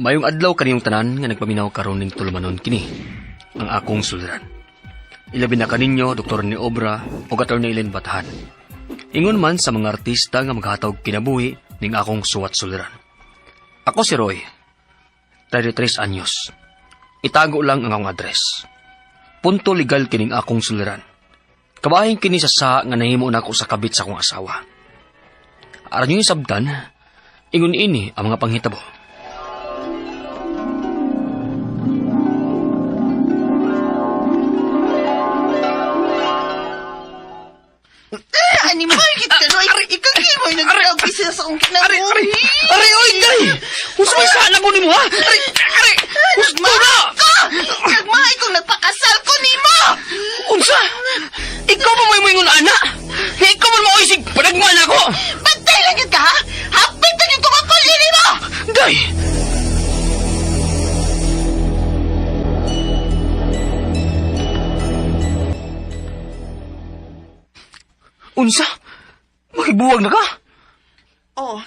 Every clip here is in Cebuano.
Mayong adlaw kaniyong tanan nga nagpaminaw karon ning tulumanon kini ang akong suliran. Ilabi na kaninyo Dr. ni Obra o Attorney Ellen Batahan. Ingon man sa mga artista nga maghatag kinabuhi ning akong suwat suliran. Ako si Roy, 33 anyos. Itago lang ang akong address. Punto legal kining akong suliran. Kabahin kini sa sa nga nahimo nako sa kabit sa akong asawa. Aran yung sabtan, ingon ini ang mga panghitabo. Animal, gid ka, Roy. Ikaw mo nagdog isa sa akong Ari, kinabuhi. ari, ari, oy, day! Unsa may sala ko nimo, ha? Ari, ari, gusto na! Ka! Nagmahay kong nagpakasal ko nimo! Unsa? Ikaw pa mo'y moingon ana? Nga ikaw man maoy sig panagman ako! Bantay lang gid ka, ha? Hapit na ko mapuli nimo! Day! Unsa? Mahibuwag na ka? Oh,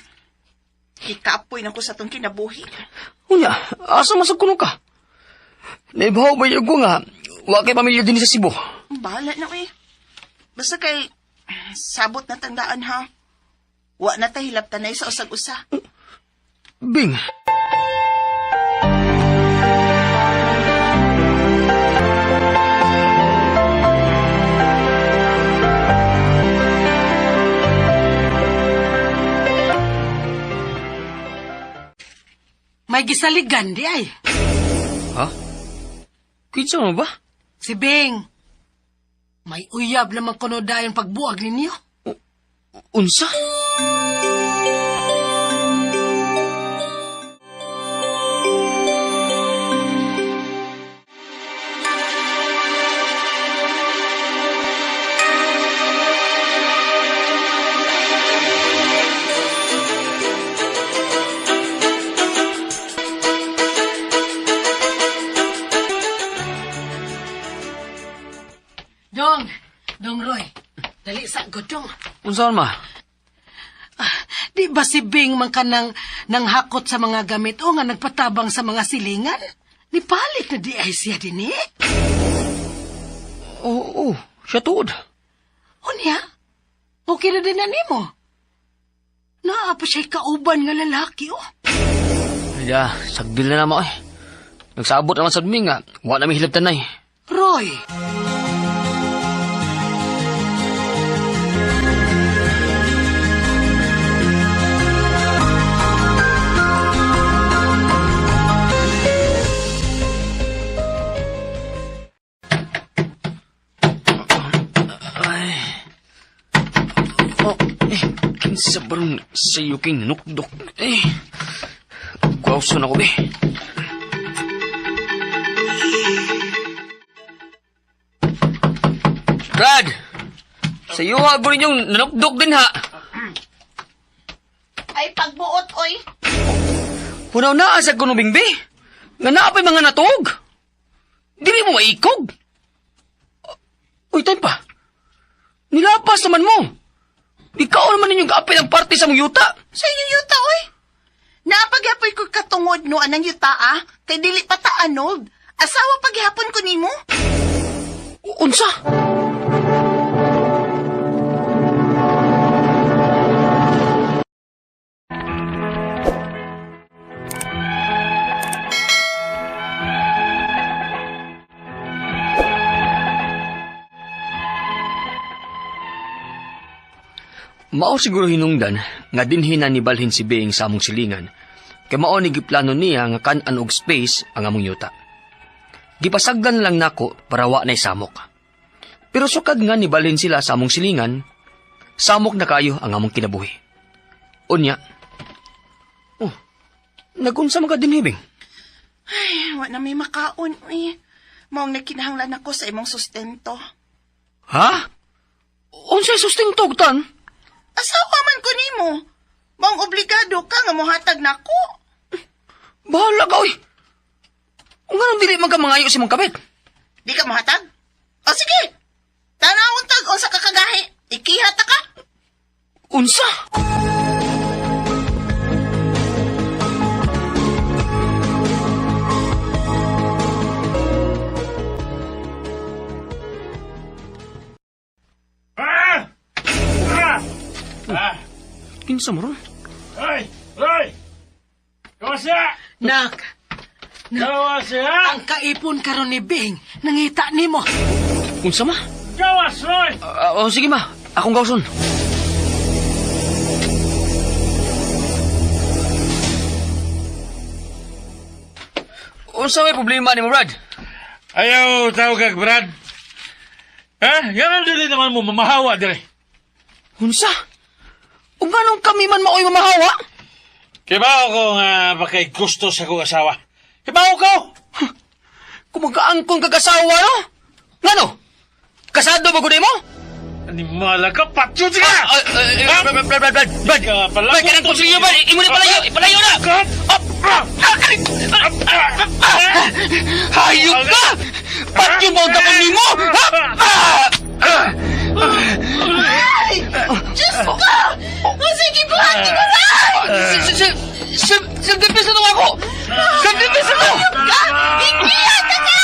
ikapoy na ko sa tong kinabuhi. Unya, asa masag kuno ka? Naibaw ba ko nga, wa kay pamilya din sa Cebu. Bahala na, eh. Basta kay, sabot na tandaan, ha? Wa na ta hilap tanay sa usag-usa. Bing. May gisaligan di ay. Ha? Kinsa mo ba? Si Bing. May uyab naman kuno dayon pagbuag ninyo. Unsa? Dong, Dong Roy, dali sa godong. Unsa man ma? Di ba si Bing man ka nang, nanghakot sa mga gamit o nga nagpatabang sa mga silingan? Nipalit na di ay siya din eh. Oo, oo, siya tuod. Unya, okay na din na nimo. Naa pa siya'y kauban nga lalaki oh. Ya, sagdil na naman eh. Nagsabot naman sa mi nga, wa na mi hilabtan nay. Roy, Oh, eh, kinsa ba ron sa iyo king nanukdok? Eh, gwawson ako be. Brad! Sa iyo ha, ba rin yung nanukdok din ha? Ay, pagbuot, oy. Punaw na asag ko bingbi. Nga naapay mga natog. Dili mo maikog. Uy, time pa. Nilapas naman mo. Ikaw naman ninyong kaapit ang parte sa mong yuta. Sa inyong yuta, oy. Napagyapoy ko katungod no anang yuta, ah. Kay dili pa ta annulled. Asawa paghapon ko nimo. Unsa? Mao siguro hinungdan nga dinhi na nibalhin si Bing sa among silingan kay mao ni giplano niya nga kan-an og space ang among yuta. Gipasagdan lang nako para wa na'y samok. Pero sukad nga nibalhin sila sa among silingan, samok na kayo ang among kinabuhi. Unya, oh, nagunsa man ka dinhi, Bing? Ay, wa na may makaon, oy. Maong nagkinahanglan ako sa imong sustento. Ha? Unsay sustento tan? Asawa man ko nimo. Maong obligado ka nga mohatag nako. Bahala ka, oy. Kung anong dili man ka mangayo sa imong kabit. Di ka mohatag? O sige. Tanawon tag unsa ka kagahi. Ikiha ta ka. Unsa? Kinsa mo ron? Ay! Roy! Gawa siya! Nak, Gawa siya! ang kaipon karon ni Bing, nangita nimo. Unsa ma? Gawas, Roy! Oh, sige ma, akong gawson. Unsa may problema ni mo, Brad? Ayaw, tawag kag Brad. Ha? Ganun dili naman mo mamahawa dire. Unsa? Ug nganong kami man maoy mamahawa? Kibaw ko nga bakay gusto sa kong asawa. Kibaw ko! Kumagaangkon kag asawa, no? Ngano? Kasado ba gud mo? Animala ka, patyo ka! Ah, ah, Brad, Brad, Brad, Brad, Brad, Ka pala. Brad, kanang kutsilyo ba? Imo na palayo, ipalayo na! Up! Ah, ay! Ah, ah, ah! Hayop ka! Patyo mo ang tapon nimo! Ah! Ah! Ah! Ay! Diyos ko! Unsay gibuhat nimo, Ray? Self-defense na to ako! Self-defense na to! Ka! Igiya ka ka!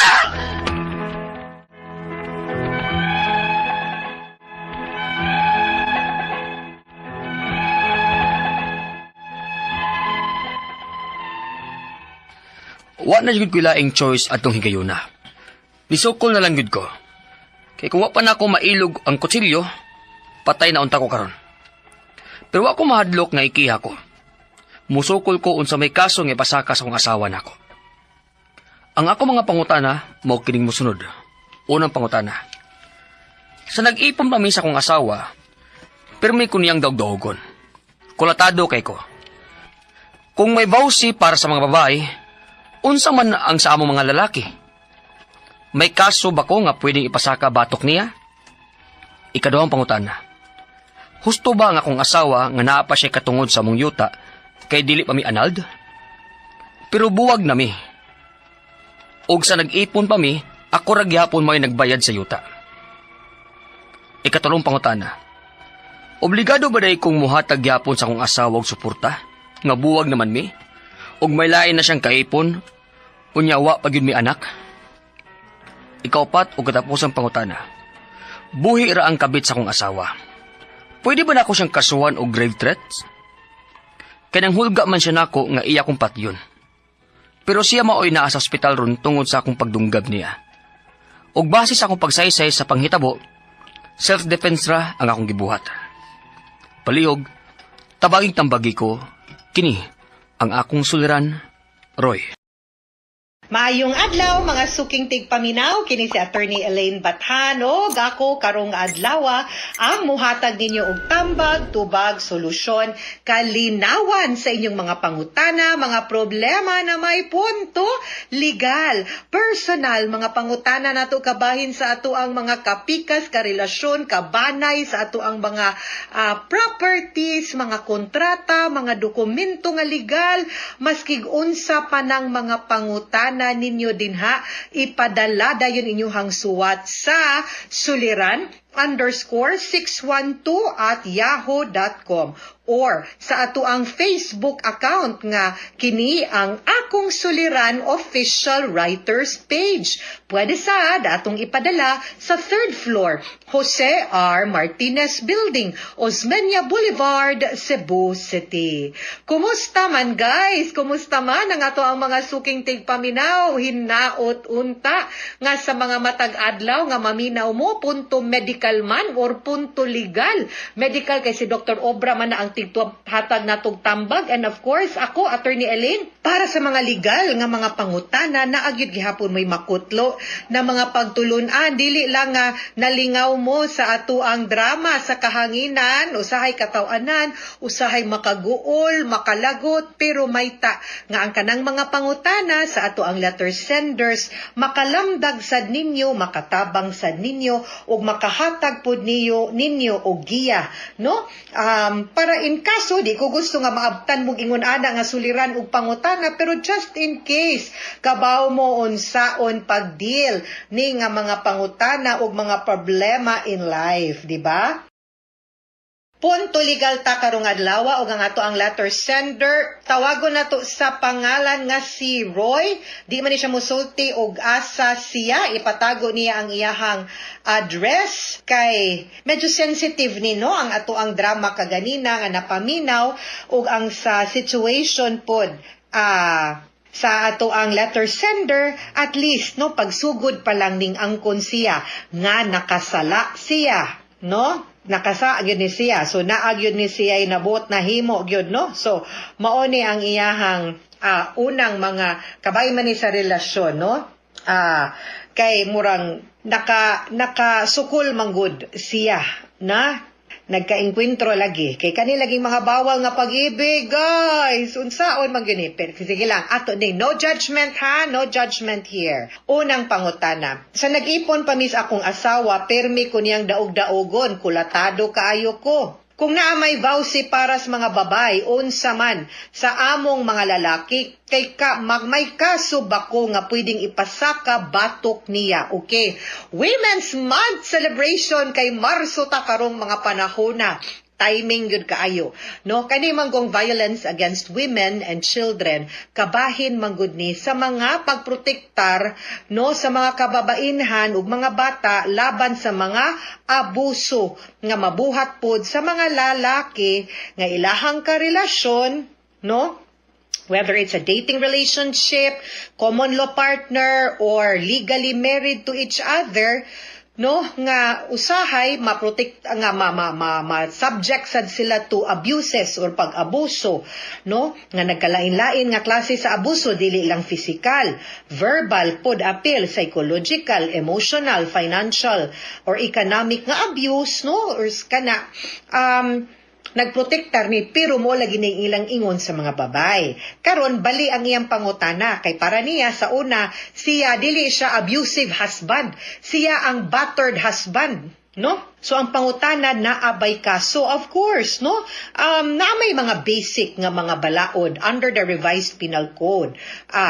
Wa na jud ko laing choice atong higayuna. Nisukol na lang gud ko. Kay kung wa pa na ako mailog ang kutsilyo, patay na unta ko karon. Pero wa ko mahadlok nga ikiha ko. Musukol ko unsa may kaso nga ipasaka sa akong asawa nako. Ang ako mga pangutana mao kining mosunod. Unang pangutana. Sa nag-ipon pa mi sa akong asawa, pirmi ko niyang dawg-dawgon. Kulatado kay ko. Kung may bawsi para sa mga babae, unsa man ang sa among mga lalaki? May kaso ba ko nga pwedeng ipasaka batok niya? Ikaduhang pangutana. Husto ba ang akong asawa nga naa pa siya katungod sa among yuta kay dili pa mi anald? Pero buwag na mi. Og sa nag-ipon pa mi, ako ra gihapon may nagbayad sa yuta. Ikatulong pangutana. Obligado ba day kong muhatag gyapon sa akong asawa og suporta? Nga buwag naman mi? Og may lain na siyang kaipon? Unya wa pa gyud mi anak? Ikaupat og katapusang pangutana. Buhi ra ang kabit sa akong asawa. Pwede ba nako siyang kasuhan og grave threats? Kay hulga man siya nako nga iya kong patyon. Pero siya maoy naa sa ospital ron tungod sa akong pagdunggab niya. Og base sa akong pagsaysay sa panghitabo, self-defense ra ang akong gibuhat. Palihog, tabaging tambagi ko, kini ang akong suliran, Roy. Maayong adlaw mga suking tigpaminaw, kini si Attorney Elaine Bathano, gako karong adlaw ang muhatag ninyo og tambag, tubag, solusyon, kalinawan sa inyong mga pangutana, mga problema na may punto legal, personal, mga pangutana nato kabahin sa ato ang mga kapikas, karelasyon, kabanay sa ato ang mga properties, mga kontrata, mga dokumento nga legal, maskig unsa pa ng mga pangutana ninyo dinha, ipadala dayon inyuhang suwat sa suliran_612@yahoo.com or sa ato ang Facebook account nga kini ang Akong Suliran Official Writers Page. Pwede sa atong ipadala sa third floor, Jose R. Martinez Building, Osmeña Boulevard, Cebu City. Kumusta man guys? Kumusta man ang ato ang mga suking tigpaminaw? Hinaot unta nga sa mga matag adlaw nga maminaw mo punto medical man or punto legal. Medical kay si Dr. Obra man na ang tighatag natog tambag, and of course ako, Attorney Elaine, para sa mga legal nga mga pangutana na agyud gihapon may makutlo na mga pagtulun-an, dili lang nga nalingaw mo sa ato ang drama sa kahanginan, usahay kataw-anan, usahay makaguol, makalagot, pero mayta nga ang kanang mga pangutana sa ato ang letter senders makalamdag sad ninyo, makatabang sad ninyo ug makahatag pud niyo ninyo og giya, no? Para in kaso di ko gusto nga maabtan mog ingon ana nga suliran og pangutana, pero just in case kabaw mo unsaon pagdeal ni nga mga pangutana ug mga problema in life, di ba? Punto legal ta karong adlaw ug ang ato ang letter sender, tawagon nato sa pangalan nga si Roy. Di man ni siya musulti og asa siya, ipatago niya ang iyahang address kay medyo sensitive ni, no, ang ato ang drama kaganina nga napaminaw ug ang sa situation pod sa ato ang letter sender. At least, no, pagsugod pa lang ning angkon siya nga nakasala siya, no, nakasa gyud ni siya. So naa gyud ni siya nabot na himo gyud, no. So mao ni ang iyahang unang mga kabay man ni sa relasyon, no, kay murang nakasukol manggod siya na nagkaengkwentro lagi kay kani laging mga bawal nga pag-ibig, guys. Unsaon man gyud ni? Pero sige lang, ato ning no judgment ha, no judgment here. Unang pangutana: sa nag-ipon pa mis akong asawa, permi ko niyang daog-daogon, kulatado kaayo ko. Kung naa may VAWC para sa mga babay, unsa man sa among mga lalaki? Kay ka mag may kaso ba ko nga pwedeng ipasaka batok niya? Okay. Women's Month celebration kay Marso ta karong mga panahona, timing gyud kaayo, no? Kani manggong violence against women and children, kabahin manggod ni sa mga pagprotektar, no, sa mga kababainhan ug mga bata laban sa mga abuso nga mabuhat pod sa mga lalaki nga ilahang karelasyon, no, whether it's a dating relationship, common law partner, or legally married to each other, no, nga usahay maprotect nga ma subject sad sila to abuses or pag-abuso, no, nga nagkalain-lain nga klase sa abuso, dili lang physical, verbal pod apil, psychological, emotional, financial or economic nga abuse, no, or kana nagprotektar ni, pero mo lagi ning ilang ingon sa mga babay. Karon bali ang iyang pangutana kay para niya sa una siya dili siya abusive husband, siya ang battered husband, no? So ang pangutana, naa bay kaso? Of course, no? Na may mga basic nga mga balaod under the Revised Penal Code.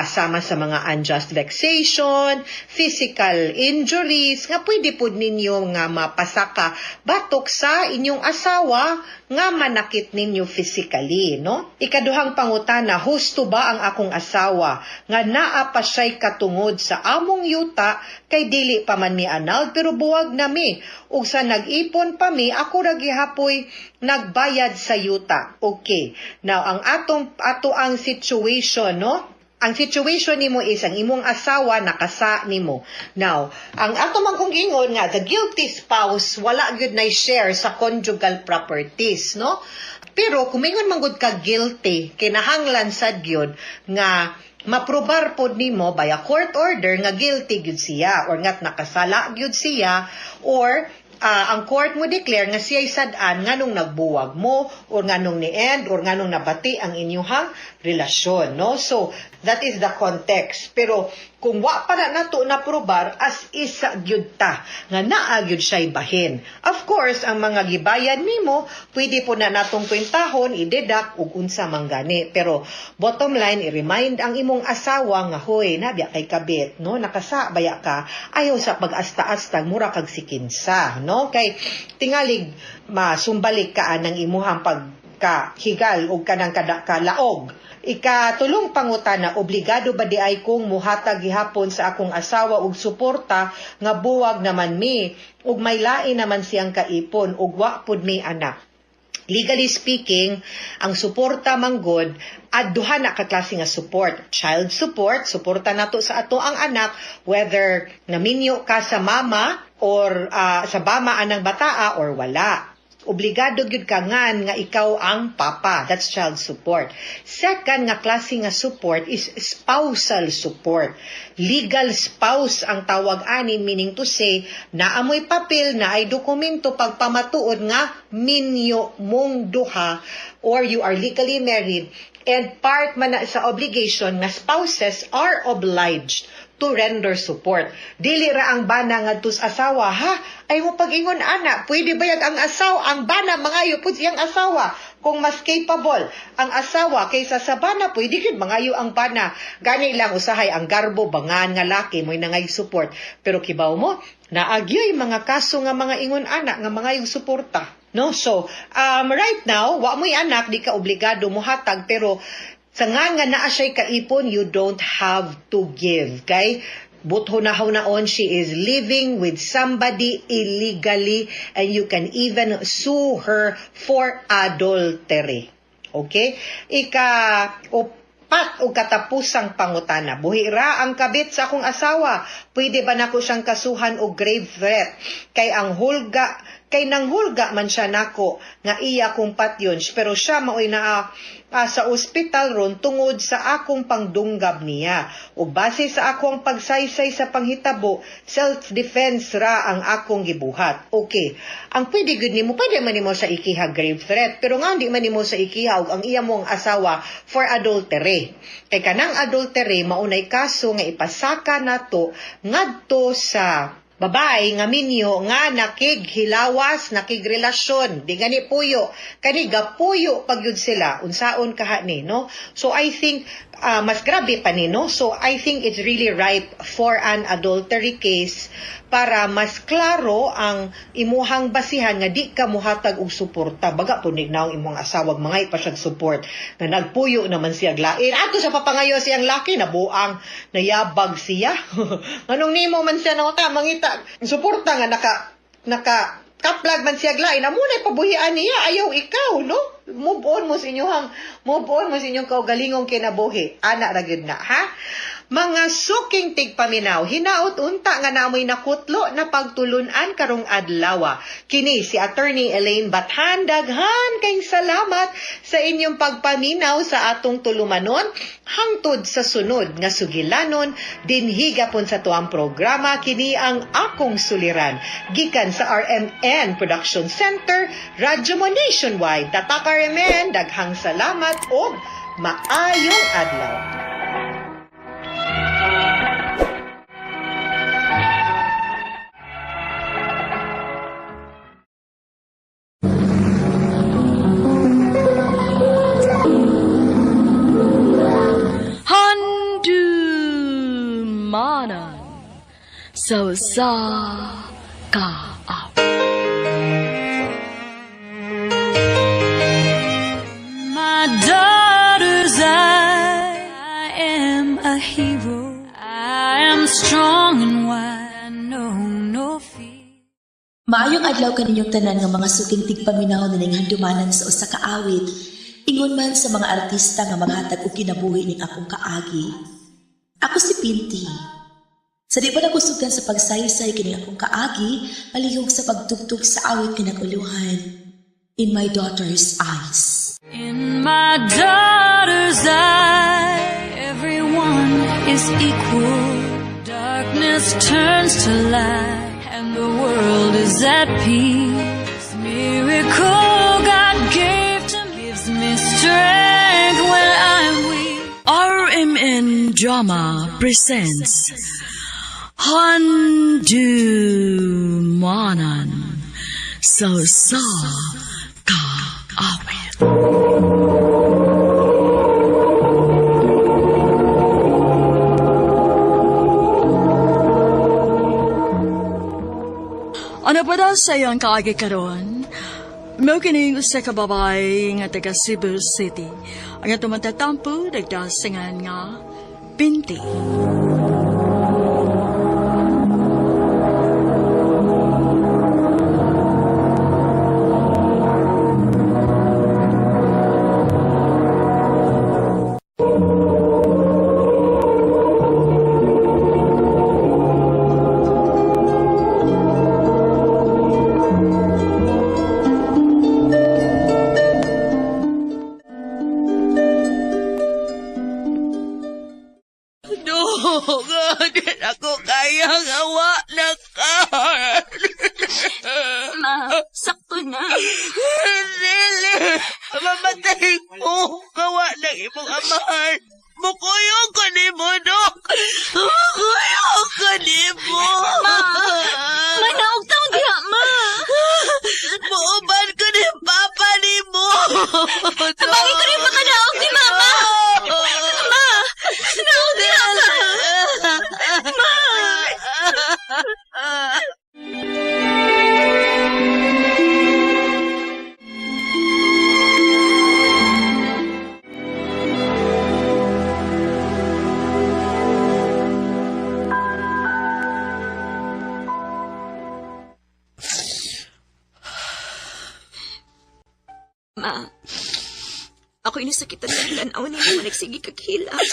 Sama sa mga unjust vexation, physical injuries nga pwede pud ninyo nga mapasaka batok sa inyong asawa nga manakit ninyo physically, no? Ikaduhang pangutana, husto ba ang akong asawa nga naa pa siya'y katungod sa among yuta kay dili pa man mi annulled pero buwag na mi, ug sa nag-ipon pa mi, ako ra gihapoy nagbayad sa yuta? Okay. Now, ang atong ato ang situation, no? Ang situation nimo is ang imong asawa nakasa nimo. Now, ang ato man kong ingon nga the guilty spouse wala gyud nay share sa conjugal properties, no? Pero kung mingon man gud ka guilty, kinahanglan sad gyud nga maprobar pod nimo by a court order nga guilty gyud siya or ngat nakasala gyud siya or ang court mo declare nga siya'y sad-an nganong nagbuwag mo or nganong ni-end or nganong nabati ang inyuhang relasyon, no? So that is the context. Pero kung wa pa na nato naprobar, as isa gyud ta nga naa gyud siya'y bahin. Of course, ang mga gibayad nimo pwede po na natong kwentahon, i-deduct ug unsa man gani. Pero bottom line, i-remind ang imong asawa nga, "Hoy, nabya kay kabit, no, nakasa baya ka, ayaw sa pag-asta-asta, mura kag sikinsa," no, kay tingalig masumbalik ka ng imuhang pagkahigal ug kanang kada kalaog. Ikatulong pangutana, obligado ba di ay kong muhatag gihapon sa akong asawa og suporta nga buwag naman mi ug may lain naman siyang kaipon ug wa pud mi anak? Legally speaking, ang suporta manggod at duha na ka klase nga support. Child support, suporta nato sa ato ang anak whether naminyo ka sa mama or sa bama anang bataa or wala. Obligado gyud ka ngan nga ikaw ang papa. That's child support. Second nga klase nga support is spousal support. Legal spouse ang tawag ani, meaning to say, naamoy papel na ay dokumento pagpamatuod nga minyo mong duha or you are legally married, and part man na sa obligation nga spouses are obliged to render support. Dili ra ang bana ngadto sa asawa, ha? Ay mo pag-ingon ana, pwede bayag ang asawa, ang bana mangayo pud siyang asawa. Kung mas capable ang asawa kaysa sa bana, pwede gyud mangayo ang bana. Gani lang usahay ang garbo bangan nga laki mo'y nangay support. Pero kibaw mo, naagyoy mga kaso nga mga ingon ana nga mangayo suporta. No? So, right now, wa mo'y anak, di ka obligado mohatag, pero sa nga nga naa siya'y kaipon, you don't have to give. Kay butho na naon, she is living with somebody illegally and you can even sue her for adultery. Okay? Ika upat o katapusang pangutana. Buhi ra ang kabit sa akong asawa. Pwede ba nako siyang kasuhan og grave threat? Kay nanghulga man siya nako nga iya kong patyon, pero siya maoy naa sa ospital ron tungod sa akong pangdunggab niya. Ug base sa akong pagsaysay sa panghitabo, self-defense ra ang akong gibuhat. Okay. Ang pwede gud nimo, pwede man nimo sa ikiha grave threat, pero nga di man nimo sa ikiha og ang iya mong asawa for adultery. Kay kanang adultery maunay kaso nga ipasaka nato ngadto sa babae nga minyo nga nakighilawas, nakigrelasyon, di gani puyo, kani gapuyo pag yun sila, unsaon kaha ni, no? So I think mas grabe pa ni, no? So I think it's really ripe for an adultery case para mas klaro ang imuhang basihan nga di ka muhatag og suporta. Baga po ni naong imong asawag mga pa siyang support nga nagpuyo naman siya lain. Ato sa papangayo siyang laki nabuang nayabag siya. Anong nimo man siya na mangita suporta nga naka kaplag man siya lain. Amo na pabuhian niya ayaw ikaw, no? Move on mo sa inyong move on mo sa inyong kaugalingong kinabuhi. Ana ra gyud na, ha? Mga suking tigpaminaw, hinaot unta nga namoy nakutlo na pagtulunan karong adlaw. Kini si Attorney Elaine Bathan, daghan kayong salamat sa inyong pagpaminaw sa atong tulumanon hangtod sa sunod nga sugilanon dinhi gapon sa tuang programa kini ang Akong Suliran gikan sa RMN Production Center, Radyo Mo Nationwide. Tatak RMN, daghang salamat og maayong adlaw. Handumanan sa usa ka awit. My daughter's eye, I am a hero. I am strong and wide. I know no fear. Maayong adlaw kaninyong tanan nga mga suking tigpaminaw nining handumanan sa usa ka awit. Ingon man sa mga artista nga maghatag og kinabuhi ning akong kaagi. Ako si Pinti. Sa di pa nakusugdan sa pagsaysay kining akong kaagi, palihog sa pagtugtog sa awit nga naguluhan. In My Daughter's Eyes. In my daughter's eye, everyone is equal. Darkness turns to light, and the world is at peace. Miracle God gave to me gives me strength when I'm weak. RMN Drama presents Handumanan sa usa ka awit. Ano pa daw sa iyong kaagi karon? Mao kining usa ka babae nga taga Cebu City. Ang atong matatampo nagdasingan nga Pinti. No, di ako kaya nga wa na ka. Ma, sakto na. Dili, mamatay ko. Kawa ng imong amahan. Mukuyog ko ni mo, Dok. Mukuyog ko ni mo. Ma, manaog taon diha, ma. Muuban ko ni Papa ni mo. Tabangin ko rin makanaog ni Mama. Ma, naog diha ka. Ma. Ako inasakitan ng tanaw ni mo nagsige kag hilak.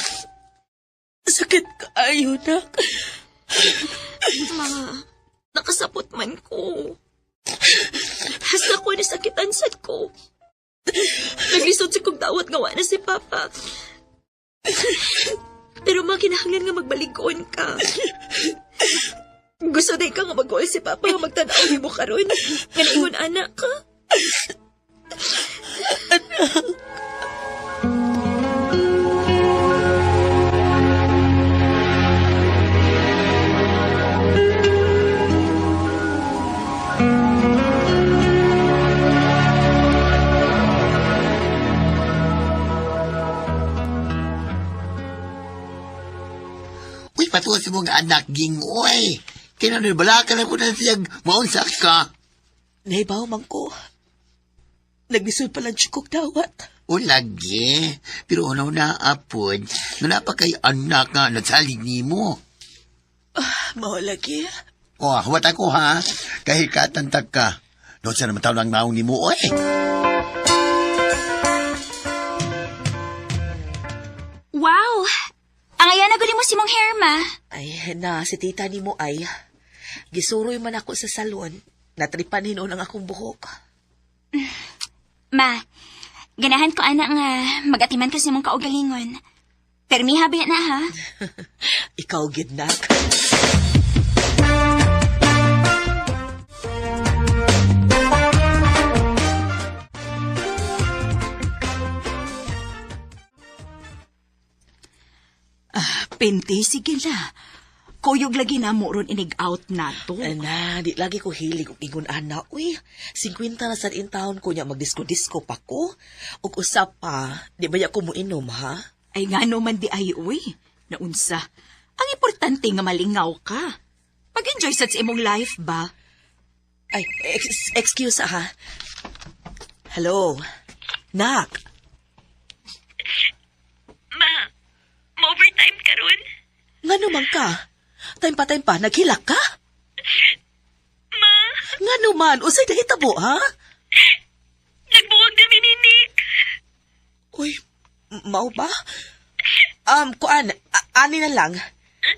Sakit kaayo, nak. Ma, nakasapot man ko. Hasta ko nasakitan sad ko. Naglisod si kong dawat nga wa na si Papa. Pero ma, kinahanglan nga magbaligon ka. Gusto din ka nga mag si Papa nga magtanaw nimo karon. Nga naingon anak ka. Uy, patuwa sa mga anak, ging, uy. Kaya bala ka na ko na siyang maunsak ka. Nahibaw man ko. Naglisod pa lang siya kog dawat. O lagi, pero unaw na apod, nga pa kay anak nga nagsalig ni mo. Mao lagi. O, huwat ako ha, kahit katantag ka. Doon sa naman taon ang naong ni mo, oy. Wow! Ang ayan na mo si mong hair, ma. Ay, na, si tita ni mo ay. Gisuroy man ako sa salon. Natripan hinuon ang akong buhok. Ma, ganahan ko ana nga magatiman ka sa imong kaugalingon. Permi habi na ha. Ikaw, gid nak. Pente, sige na. Kuyog lagi na mo ron inig-out na to. Ana, di lagi ko hilig og ingon ana. Uy, 50 na sad in town ko niya magdisko-disko pa ko. Ug usap pa, di ba ya ko moinom ha? Ay nga no man di ay uy. Naunsa. Ang importante nga malingaw ka. Pag-enjoy sad sa imong life ba? Ay, excuse ha. Hello. Nak, Ma, ma-overtime karon. ngano man ka? Time pa, time pa, naghilak ka? Ma, Ngano man, usay nahitabo ha? nagbuwag na ni Nick. Uy, mao ba? Kuan, ani na lang.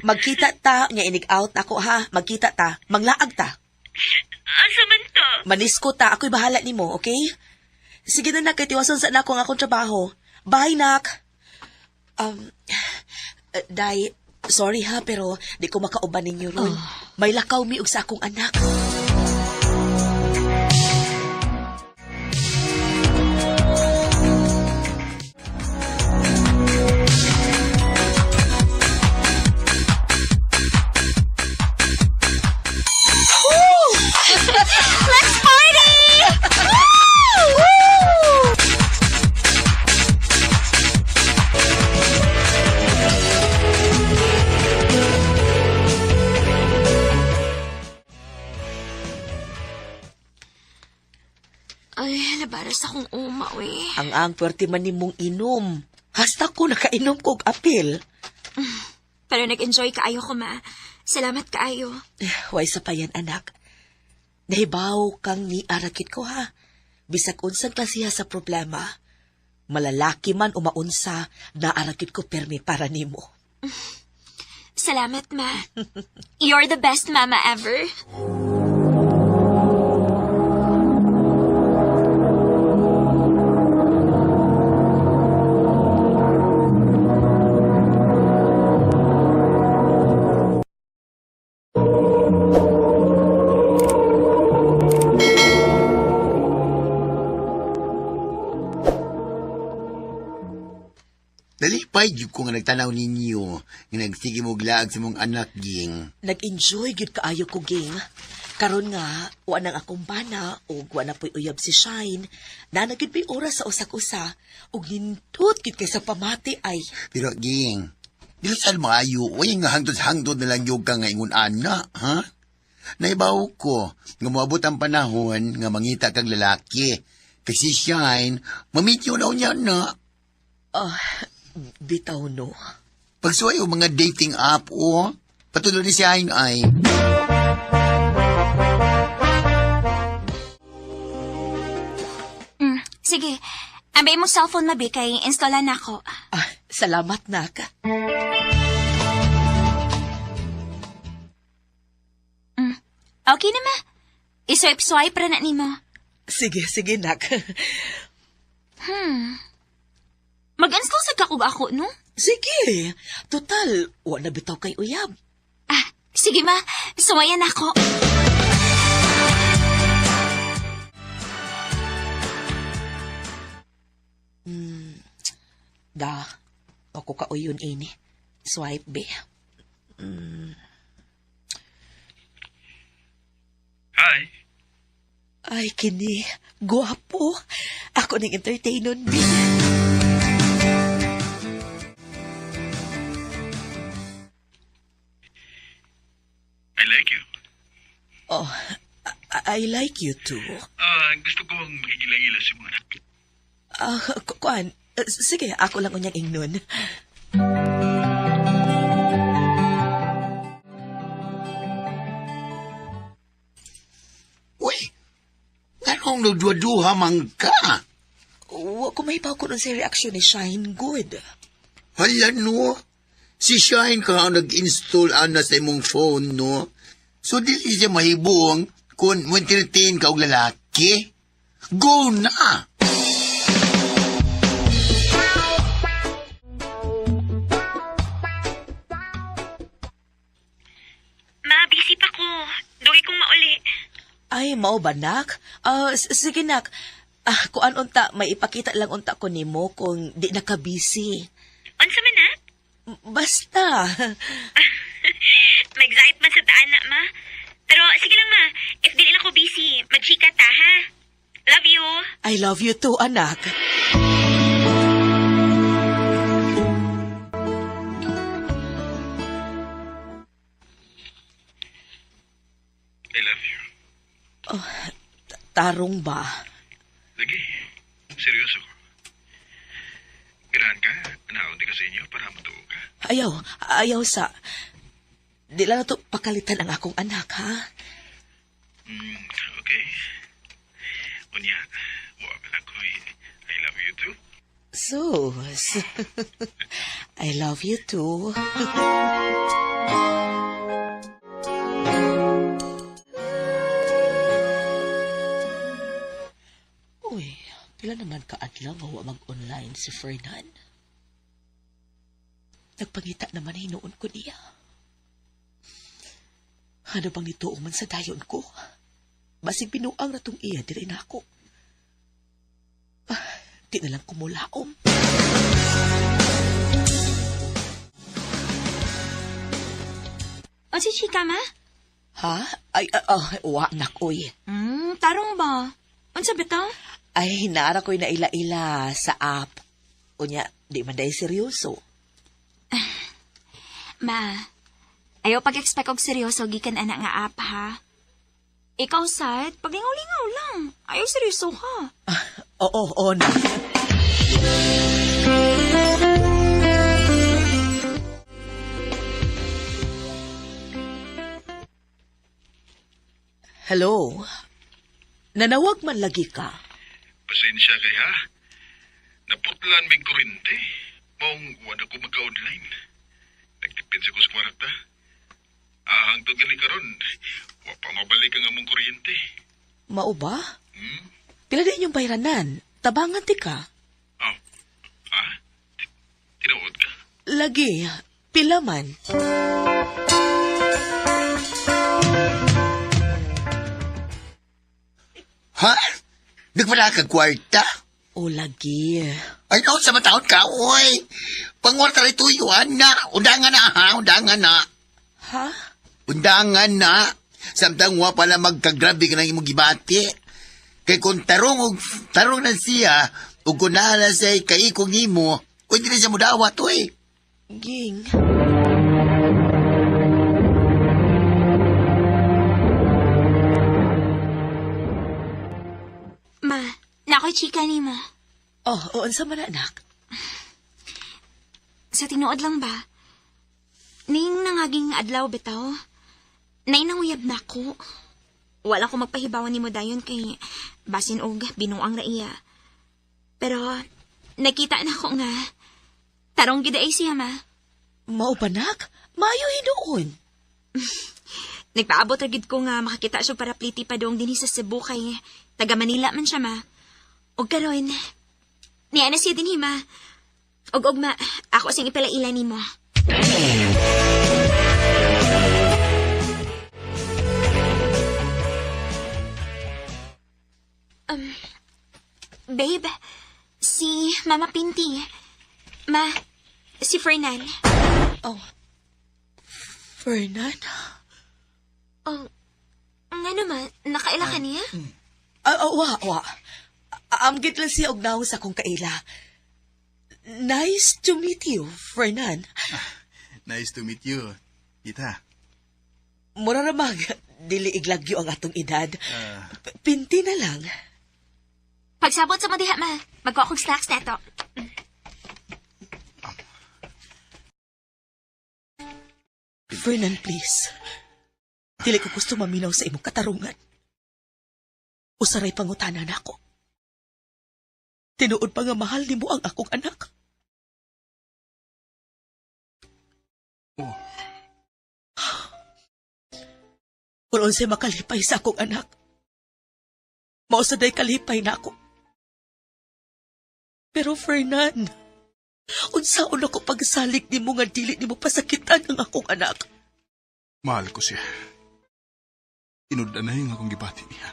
Magkita ta, nya inig out ako ha. Magkita ta, manglaag ta. Asa man ta? Manisko ta, ako'y bahala nimo, okay? Sige na nak, kay tiwason sa nako ang akong trabaho. Bye, nak. Um, Day, sorry ha, pero di ko makauban ninyo ron. May lakaw mi og sa akong anak. Let's party! Woo! Ay, labaras akong uma, uy. Ang puwerte man nimong inom. Hasta ko nakainom kog apil. Pero nag-enjoy kaayo ko, ma. Salamat kaayo. Way sa pa yan, anak. Nahibaw kang niarakit ko, ha? Bisag unsang klasiha sa problema. Malalaki man o maunsa, naarakit ko permi para nimo. Salamat, ma. You're the best mama ever. Nalipay jud ko nga nagtanaw ninyo, nga nagsige mo glaag sa mong anak, ging. Nag-enjoy gyud kaayo ko, ging. Karon nga, wa nang akong bana ug wa na po'y uyab si Shine. Naa na gyud mi'y oras sa usak-usa ug nindot gyud kay sa pamati ay. Pero, ging, dili saan maayo, uy, nga hangtod-hangtod na lang yung ka nga ingon ana, ha? Naibaw ko, nga moabot ang panahon nga mangita kag lalaki. Kasi Shine, mamit yun na niya na. Ah, bitaw no. Pagsuway o mga dating app, o, patuloy ni Shine ay. Sige. Ambay imong cellphone mabi kay installan nako. Ah, salamat, nak. Okay na ma. I-swipe-swipe ra na nimo. Sige, sige, nak. Mag-install sa ka kog ako, no? Sige. Total, wa na bitaw kay uyab. Ah, sige ma. Suwayan ako. Da, ako ka uyon ini. Swipe be. Hi. Ay, kini. Guwapo. Ako ning entertainon, be. I like you. Oh, I like you too. Ah, gusto ko ang makikilangila sa mga anak. Ah, kuan. Sige, ako lang unyang ingnon. Uy, nganong nagduha-duha man ka? Wa ko mahibaw ko nun sa reaksyon ni Shine Good. Hala no, si Shine ka ang nag-install ana sa imong phone no. So dili siya mahibong kung mo entertain ka og lalaki. Go na! Ma, busy pa ko. Dugay kong mauli. Ay, mao ba, nak? Ah, sige, nak. Ah, kuan unta, may ipakita lang unta ko nimo kung di na ka busy. Unsa man na? Basta. Mag-excite man sa taan na, ma. Pero sige lang, ma. If dili lang ko busy, magchika ta, ha? Love you. I love you too, anak. I love you. Tarong ba? Lagi, seryoso ko. Ganahan ka, naunti ka sa inyo para matuo ka. Ayaw, ayaw sa... Di lang na to pakalitan ang akong anak, ha? Okay. Unya, wa ka lang ko, I love you too. Sus. I love you too. Uy, pila naman kaadlaw nga wa mag-online si Fernan. Nagpangita naman hinuon ko niya. Ano bang nituo man sa dayon ko? Basig binuang ratong iya diri na ako. Ah, di na lang kumulaom. Unsa chika, ma? Ha? Ay, wa nak, oy. Tarong ba? Unsa bitaw? Ay, naara ko'y naila-ila sa app. Unya, di man dahil seryoso. Ma, ayaw pag-expect og seryoso gikan ana nga app, ha? Ikaw, sad, paglingaw-lingaw lang. Ayaw seryoso ka. Oo, oo na. Hello? Nanawag man lagi ka. Pasensya kay ha. Naputlan may kurente. Maong wala ko magka-online. Nagtipid sa kus kwarta. Ah, hangtod gali karon. Wa pa mabalik ang among kuryente. Mao ba? Pila din yung bayranan? Tabangan ti ka. Oh. Ah, tinuod ka? Lagi, pila man. Ha? Nagwala ka kwarta? O lagi. Ay, no, sa mataon ka, oy. Pangwarta rin tuyuan na. Undangan na, ha? Undangan na. Ha? Undangan na. Samtang wa pala magkagrabe ka ng imong gibati. Kay kung tarong og tarong na siya, ug kung naa siya kaikong imo, uy, di na siya mudawat, oy. Ging. Ma, nakoy chika nimo. Oh, oo, unsa man na, anak? Sa tinuod lang ba? Ning nangaging adlaw bitaw. Nainanguyab na ako. Wala ko magpahibawan nimo dayon kay basin og binuang ra iya. Pero, nakita na ko nga. Tarong gid ay siya, ma. Mao ba, nak? Maayo hinuon. Nagpaabot ra gid ko nga makakita siya para pliti pa dong dinhi sa Cebu kay taga Manila man siya, ma. Og karon, niya na siya dinhi, ma. Og ugma, ako sing ipalaila nimo. Babe, si Mama Pinti. Ma, si Fernan. Oh. Fernan? Oh, nga naman, nakaila ka niya? Ah, ah, wa, wa. Amgit lang siya og naong sa akong kaila. Nice to meet you, Fernan. Nice to meet you, tita. Mura ra mag, dili iglagyo ang atong edad. Pinti na lang. Pagsabot sa mo diha, ma. Magkuha kong snacks neto. Fernan, please. Dili ko gusto maminaw sa imong katarungan. Usaray pangutana nako. Tinuod pa nga mahal nimo ang akong anak. Oh. Kung unsay makalipay sa akong anak, mao saday kalipay na ako. Pero Fernan, unsaon ako pagsalig nimo nga dili nimo pasakitan ang akong anak? Mahal ko siya. Tinud-an na yung akong gibati niya.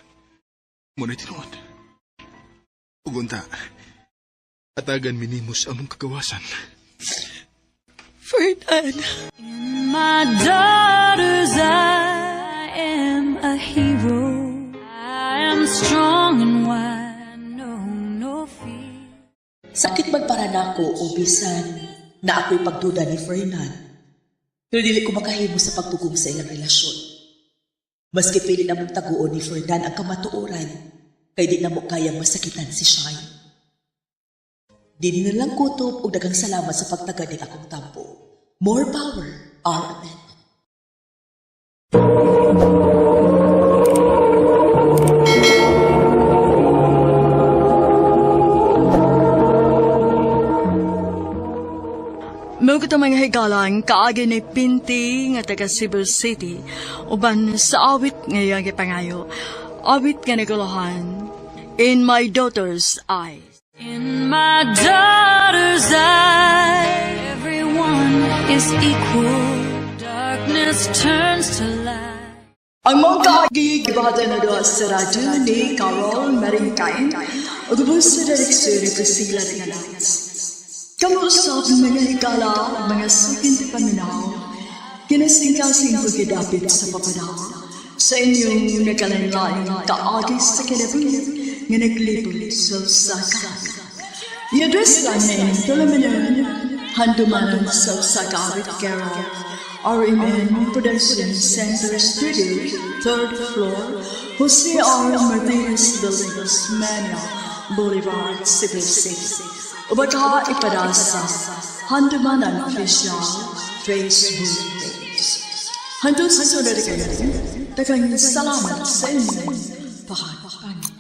Muna'y tinuod. Ug unta, atagan minimo sa among kagawasan. Fernan! In my daughter's eye, I am a hero. I am strong and wise, know no fear. Sakit man para nako o bisan na ako'y pagduda ni Fernan. Pero dili ko makahimo sa pagpugong sa ilang relasyon. Maski pili namong taguon ni Fernan ang kamatuoran, kay di namo kayang masakitan si Shine. Di na lang kutob og daghang salamat sa pagtagad ng akong tampo. More power, RMN. Mao kato mga higalang kaagi ni Pinti nga taga Cebu City uban sa awit nga iyang gipangayo. Awit nga naguluhan, In My Daughter's Eyes. In my daughter's eye, everyone is equal. Darkness turns to light. Ang mga kaagi gibahatan na doon sa radyo ni Carol Maringkain ug ubos sa direksyon ni Priscilla Ringalas. Kamo usab mga higala, mga sukin ti paminaw, kinasingkasing pagkidapit sa papadala, sa inyong nagkalain-laing kaagi sa kinabuhi nga naglibot sa usa ka. I-address lang na inyong tulumanon, handumanan sa usa ka awit care of RMN Production Center Studio, third floor, Jose R. Martinez Building, Osmeña Boulevard, Cebu City. O baka ipada sa Handumanan Official Facebook page. Hantod sa sunod kayo, daghang salamat sa inyong pagpaminaw.